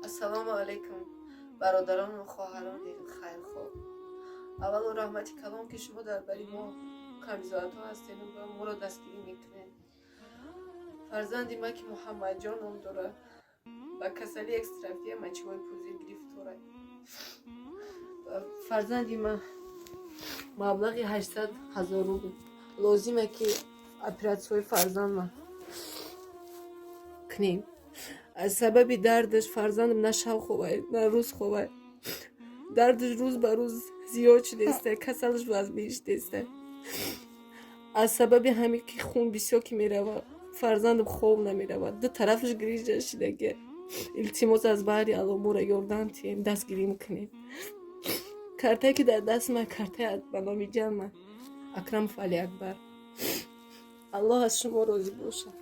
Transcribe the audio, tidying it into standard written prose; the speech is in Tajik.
Ассалому алайкум, бародарону хоҳарони хайрхоҳ. Аввалу раҳмати калом, ки шумо дар бари мо камбизоатҳо ҳастену ва моро дастгирӣ мекунед. Фарзанди ман, ки Муҳаммадҷон ном дорад, ба касалии экстрафия мочевой пузырь гирифтора. Фарзанди ман маблағи 800 000 рубл лозиме, ки оператсияҳои фарзандма кунем. Аз сабаби дардаш фарзандам на шаб хобай, на рӯз хобай. Дардаш рӯз ба рӯз зиёд шудеста, касалаш вазбин шудеста. Аз сабаби ҳамин, ки хун бисёр ки меравад, фарзандам хоб намеравад, ду тарафаш грижа шидаги. Илтимос, аз баҳри Алло моро ёрдам тиҳем, дастгирӣ мекунем. Картае, ки дар дасти ман, картае ба номи ҷанма, Акрамов Алиакбар. Аллоҳ аз шумо розӣ бошад.